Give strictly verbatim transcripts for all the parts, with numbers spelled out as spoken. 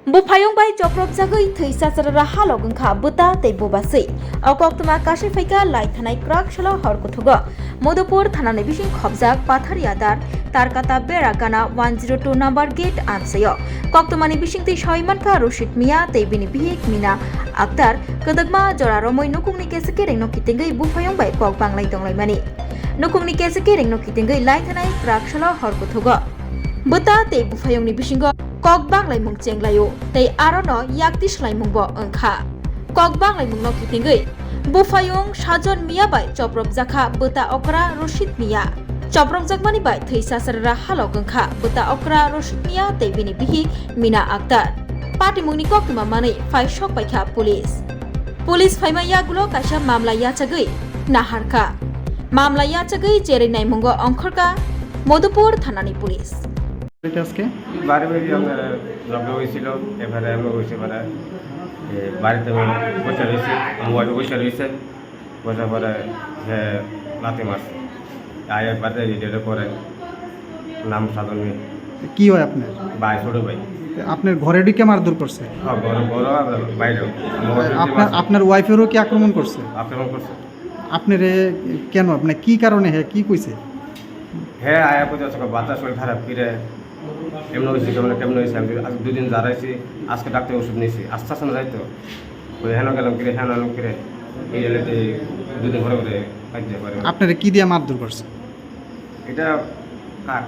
Buphayung bai chopropjagwi thwi chacharara halok wngkha bwta tei bubaswi. O koktwma kasai phaikha lai thanai kwrak salo hor kuthugo. Modupur thanani bising khobjak Patharia Dar Tarkata Bera Gana one zero two number gate amchaio. Koktwmani bisingtwi sawi mankha Roshid Mia tei bini bihik Mina Akhtar. Kwdwkma jora romwi nukungni kesa kerengno kitingwi buphayung bai kok banglai tonglaimani. Nukungni kesa kerengno kitingwi lai thanai kwrak salo hor kuthugo. Bwta tei buphayungni bisingo kok banglaimung chenglaio tei arono yakti swlaimungbo wngkha. Kok banglaimungno kitingwi buphayung Sajon Mia bai chopropjakha bwta okra Roshid Mia. Chopropjakmani bai thwi chacharara halok wngkha bwta okra Roshid Mia tei bini bihik Mina Akhtar. Patimungni koktwma manwi phai sok paikha police. Police phaima yagulo kaisa mamla yachagwi naharkha. Mamla yachagwi cherwi naimungo ongkhorkha Modupur thanani police. এটা আজকে? বাড়ি বাড়ি আমরা ঝগড়া হয়েছিল, এবারে আমরা হয়েছে এবারে, এ, বাড়িতে আমি বসে রয়েছি, আমার ওয়াইফে বসে রয়েছে, বসার পরে সে লাথি মারছে। আয়া বাড়িতে ভিডিওটা করে, নাম সাধন নেই। কি হয় আপনার? ভাই, ছোট ভাই। আপনার ঘরে ঢুকে মারধর করছে? হ্যাঁ, ঘরে, ঘরে আর বাইরেও। আমার ওয়াইফে আপনার, মারছে। আপনার ওয়াইফেরও কি আক্রমণ করছে? আক্রমণ করছে। আপনারে কেন, মানে কি কারণে হে কি কইছে? হ্যাঁ, আয়া কইতে আছে, বাচ্চা শরীর খারাপ, কিরে? কেমন হয়েছে, কেমন, কেমন হয়েছে? আমি আজ দুদিন দাঁড়াইছি, আজকে ডাক্তার ওষুধ নিয়েছি, আস্তে আস্তে না যাইতো। ওই হেন গেলাম কিরে, হেন আনলাম কিরে? এই হলে তো দুদিন পরে পরে কাজ যায় পারে। আপনারে কি দিয়ে মারধর করছে? এটা কাঠ।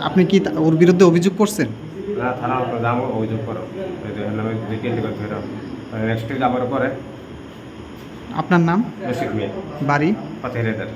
আপনি কি তা-, ওর বিরুদ্ধে অভিযোগ করছেন? না, থানা আপনার যাবো, অভিযোগ করো। এই যে হেন আমি যে কেন্দ্র করে ফেরো। নেক্সট উইক আবার করে। আপনার নাম? রশিদ মিয়া। বাড়ি? পাথের এদার।